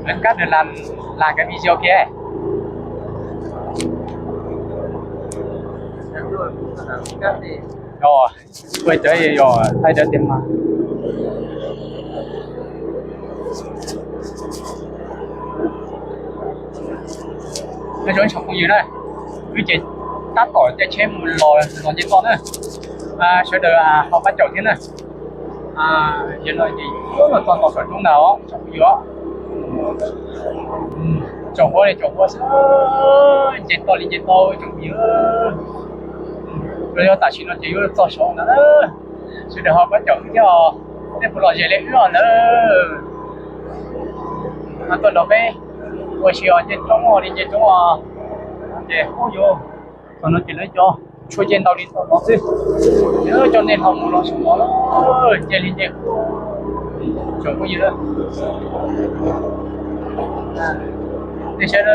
Lawv kab nws las, las ka video ke. Ua cov yog thaij dawb tiag mas. Nyob zoo ib tsoom phooj ywg na, wb ces tab tom caij tsheb mus los los nce toj na. Sawv daws ho pab caum thiab na. Yog no ces yuav los txog ntua saum roob ntag os tsoom phooj ywg. Tsaus huab li tsaus huab xwb, nce toj li nce toj tsoom phooj ywg. Yog tam sim no ces yuav los txog saud ntag. Sawv daws ho pab caum wb thiab os, nej puas los ze li wb os ntawd. Tuaj nrog peb ua si os, nce roob os li nce roob os. Ces ub yuav, thaum no ces lawv cov tshuaj nce ntau li ntau no xwb. Cov nej ho mus los saum no, nce li nce, tsoom phooj ywg. Nej saib,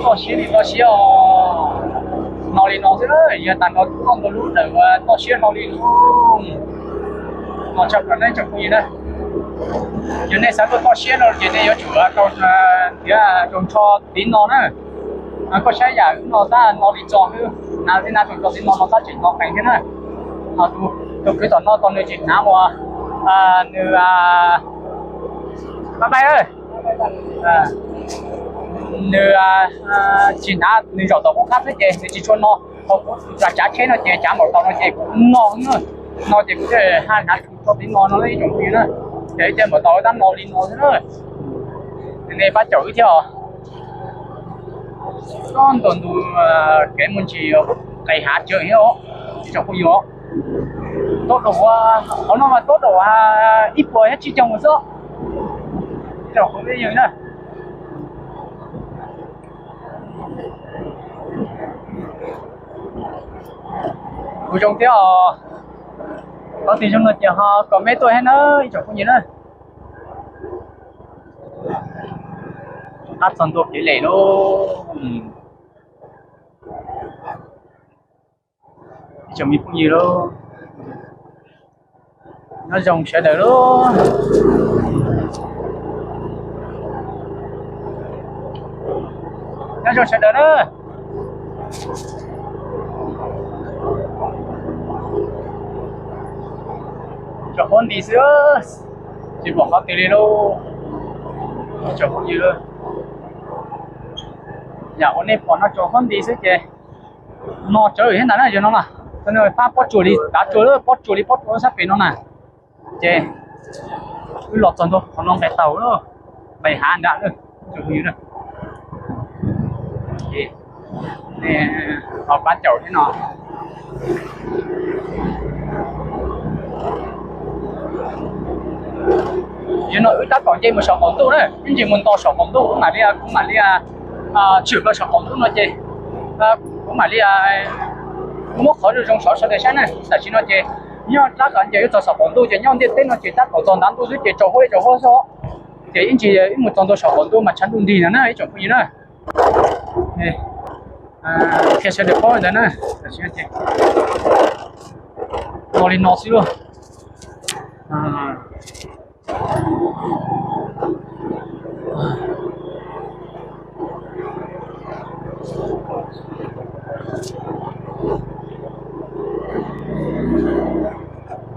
toj siab li toj siab os, no li no xwb na. Yog tas no toj ntawm lub ntawm uas toj siab hlau li no, no tshaj plaws na tsoom phooj ywg na. Yog nej xav tuaj toj siab no ces nej yuav tsum nrhiav rau nrho tiv no na. Koj saib yam wb no tab no li tso xwb, hnav thiab hnav tsoom tso tiv no no tab tseem no qees thiab na. Tus kwv tom no tos nws tseem hnav uas nws pab pab nws tsis hnav, nws zaum tom qub qab xwb ces nws tsis tshua no. Thaum kuv tsav tsheb no ces tsav npaum tau no ces kuv no, no ces kuv thiaj hnav tsoom tso tiv no no ib tsoom phooj ywg na. Ces ib ce npaum tau tab no li no xwb na. Nej pab caum wb thiab os. Toj ntuj ntu kev mus ntsis qis hav tsawv thiab os, ib tsoom phooj ywg. Toj daum, qhov no mas toj daum ib puas thiab tsib caug mus xwb, ib tsoom phooj ywg na. Kuv zoo thiab os. Qhov twg zoo no ces ho comment tuaj thiab na ib tsoom phooj ywg na. Qab txog ntua kev lem lauj. Ib tsoom me phooj ywg lauj, nyob zoo sawv daws lauj. Nyob zoo sawv daws na. Tsaus huab nti xwb, tsis pom qhov twg li lauj. Tsoom phooj ywg, yam uas nej pom no tsaus huab nti xwb ces no tsawv thiab ntag na. Yog no mas thaum no fab pob tsuas li tav tsuas, pob tsuas li pob tsuas sab pem no na. Ces wb los txog ntua qhov no nqes tau, nqes hav nrad, tsoom phooj ywg na. Ces nej ho pab caum thiab no. Yog no wb tab tom nce mus saum qaum ntuj na, ib ntsis mus nto saum qaum ntuj kuv mam li, kuv mam li tshwm plaws saum qaum ntuj no ces kuv mam li muab qhov zoo zoo sov sawv daws saib na. Tam sim no ces nyob tab tom nce yuav txog saum qaum ntuj ces nyob ntiaj teb no ces tab tom txog ntav ntuj xwb ces tsaus huab li tsaus huab xwb. Ces ib ntsis wb mus txog ntua saum qaum ntuj mas tshav ntuj nrig no na ib tsoom phooj ywg na. Qhia sawv daws paub ntawd na. Tam sim no ces no li no xwb lauj.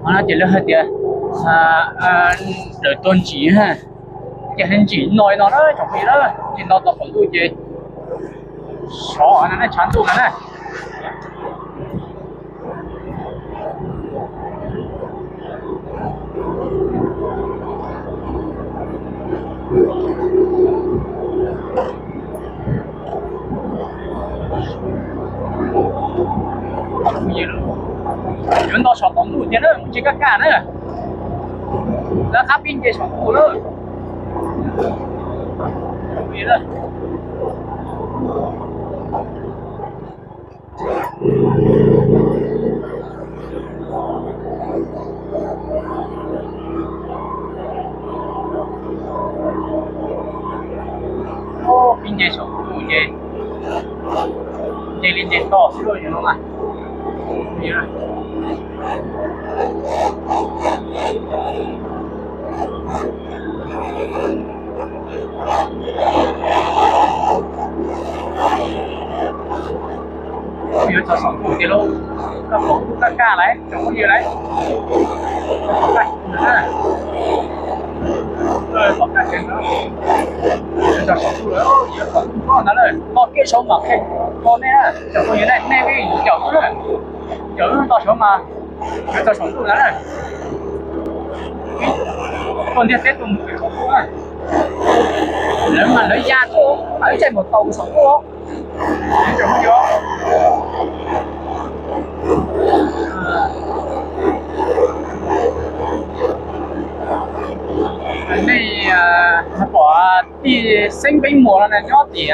Qhov no ces lawv hais tias daws tuag ntsim, ces ntsim no li no na tsoom phooj ywg na, ntsim no txog qaum ntuj ces sov no na, tshav ntuj no na. Yuav nto saum qaum ntuj tiag na, mus tsis kaj kaj na. Lawv qab pib nce saum ntuj lawm. Pib nce saum ntuj ces nce li nce toj xwb lauj no na. Yuav txog saum ntuj tiag lauj, koj pom kuj kaj kaj lawm tsoom phooj ywg lauj. Pom kaj tsev ntawd, txog saum ntuj lawm, yuav txog ntuj ntawd lawm, nto kiag saud mas qhia rau nej na tsoom phooj ywg na, nej yeej caum wb na, caum wb nto saud mas yuav txog saum ntuj ntawd na. Tuaj ntiaj teb tuaj mus saum ntuj na, lawv mas lawv ya tuaj mas wb caij mus tau saum ntuj. Nej pom tij Xeeb Peb Muas no na, nyob tim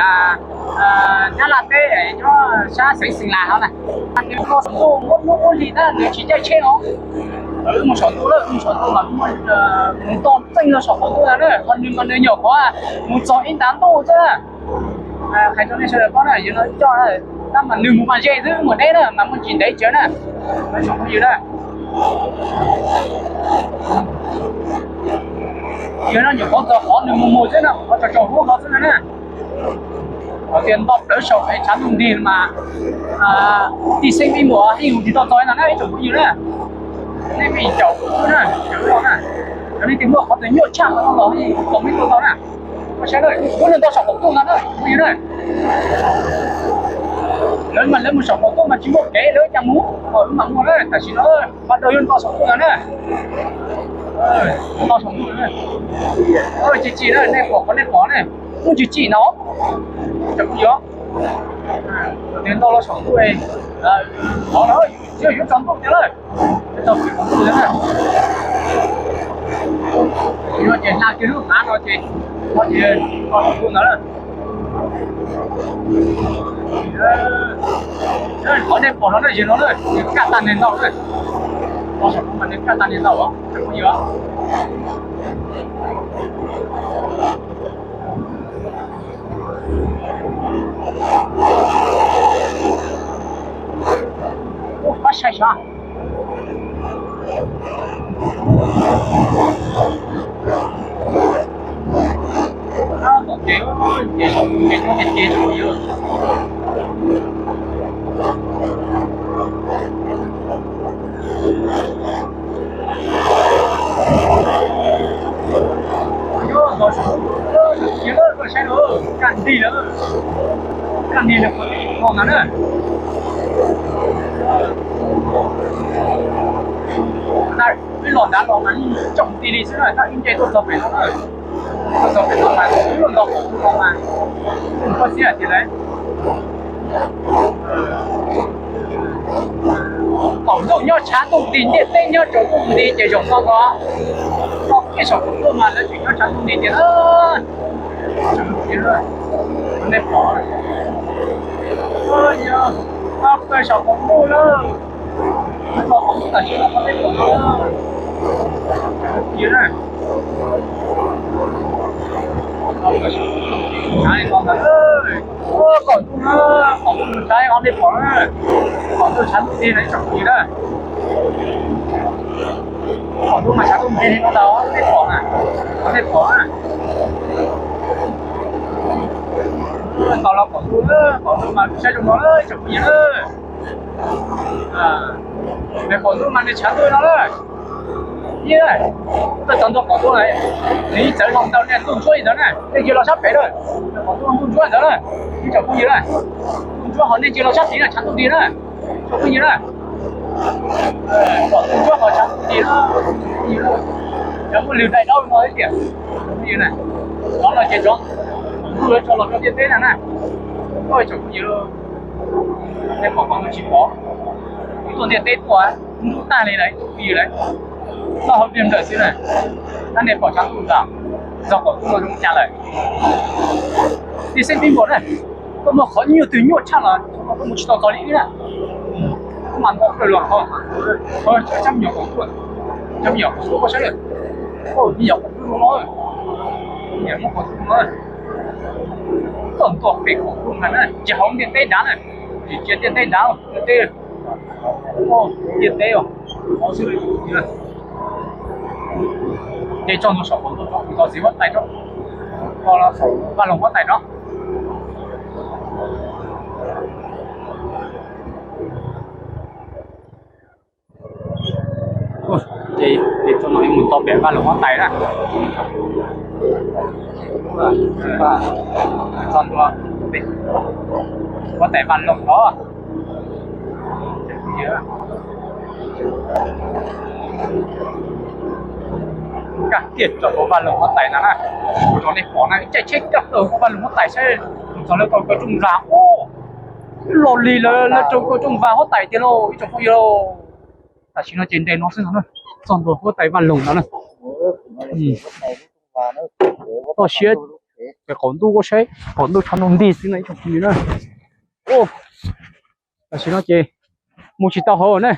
Nyab Laj teb, nyob sab xeev Xeem Las no na. Nws tuaj saum ntuj muab hnub muab hli na, nws tsis caij tsheb os. Wb mus saum ntuj lawm, wb mus saum ntuj mas mus nto txeej rau saum qaum ntuj ntawd na, ho nws mas nws nyuam qhuav mus txog ib ntav ntuj xwb na. Hais rau nej sawv daws paub na, yog no coj tab mas nws mus mas ze xwb, mus deb na mas muaj tsis ntev tsawv na. Tsoom phooj ywg na, yog no nyuam qhuav txog qhov nws mus mus xwb na, qhov tsaus tsaus huab no xwb na. Hos tias nto plawv saum es tshav ntuj nti mas tij Xeeb Peb Muas yeej mus tsis tau txog no na ib tsoom phooj ywg na. Nej pheej caum kuv na, caum no na. Cov nej tias muaj qhov twg nyuaj tshaj no los yeej tau, nej tuaj tau na. Koj saib na, kuv nto saum qaum ntuj no na, phooj ywg na. Lawv mas lawv mus saum qaum ntuj mas tsis muaj kev, lawv cas mus, wb mas muaj na, tam sim no mas dawm yuav nto saum ntuj no na. Nto saum ntuj no na. Tsis tsim na, nej pom qhov nej pom na, muaj tsis tsim no. Cov phooj ywg, tias nto los saum ntuj, qhov no yog yuav tsaus ntuj tiag lawm. Tau kis qhov ntuj na. No ces hla kiag lub hav no ces, no ces, no saum ntuj ntawd na. Qhov nej pom no na, yog no na, nws kaj tag nws ntau na. No saum ntuj mas nws kaj tag nws ntau os, phooj ywg. Ub, pab saib sav. Tom ces, ces, ces, ces, ces, Koj saib lawm, kaj nti lawm, kaj nti lawm, qhov no na. Peb los nrad los mas yeej tsaus nti li xwb na, tab ib nce tuaj txog pem no na. Tuaj txog pem no mas wb los nto qaum ntuj no mas, koj siab tiag lauj. Qaum ntuj nyob tshav ntuj nti, ntiaj teb nyob tsaus ntuj nti ces zaum no ko, no peb saum qaum ntuj mas lawv tseem nyob tshav ntuj nti tiag. Nej pom, yog, no peb saum qaum ntuj lawm. Qaum ntuj tam sim no nej pom, yog na. Tshav no ntag, qaum ntuj na, qaum ntuj tshav no nej pom na, qaum ntuj tshav ntuj nti na ib tsoom phooj ywg na. Qaum ntuj mas tshav ntuj nti li no ntag, nej pom na, nej pom na. Nto los qaum ntuj, qaum ntuj mas saib zoo no ib tsoom phooj ywg na. Nws qaum ntuj mas nws tshav ntuj no na. Ib, tuaj txog ntua qaum ntuj na, nws ib txawv los ntawm nej ntuj ntsuab li ntawd na, nej ntsia los sab pem na, qaum ntuj ntuj ntsuab ntawd na, ib tsoom phooj ywg na. Ntuj ntsuab ho nej ntsia los sab tid na, tshav ntuj nti na, tsoom phooj ywg na. Qaum ntuj ntsuab ho tshav ntuj nti na, tsoom phooj ywg na. Cov muaj lwg dai daub no ib tiam, tsoom phooj ywg na. Rov no ces rov, ntuj yuav tso los rau ntiaj teb na na. Oj, tsoom phooj ywg, nej pom qaum ntuj tsis pom? Wb tuaj ntiaj teb tuaj, ntuj tag li lawm, tsoom phooj ywg lauj. Toj hauv plig nplawm xwb na. Tab nej pom tshav ntuj ntag, txog qaum ntuj no zoo cas lawm. Tij Xeeb Peb Muas na, koj muaj qhov nyuaj twg nyuaj tshaj los koj mus tsis tau txog li wb na. Koj mas nto plaws los, tsab me nyuam qaum ntuj, tsab me nyuam qaum ntuj koj saib, me nyuam qaum ntuj no, niam muab qaum ntuj no, koj nto pem qaum ntuj mas na, ces hauv ntiaj teb nrad na, tsis cia ntiaj teb nrad, ntiaj teb, ntiaj teb, ces txog ntua saum qaum ntuj, Los txiv huab tais no, los saum vaj loog huab tais no. Ces txog no mus txog pem vaj loog huab tais na. Txog ntua pem huab tais vaj loog no. Kaj tiaj rau hauv vaj loog huab tais ntag na. Rau nej pom na, caij tsheb coj tawm hauv vaj loog huab tais saib, txog lawv kaw rooj vag, ub, los li lawv lawv raug kaw rooj vag huab tais tiag lauj ib tsoom phooj ywg lauj. Tam sim no ces nres no xwb no na, txog ntua huab tais vaj loog no na. Toj siab, pem qaum ntuj kuj saib qaum ntuj tshav ntuj nti xwb no ib tsoom phooj ywg na. Tam sim no ces mus tsis tau hauv na.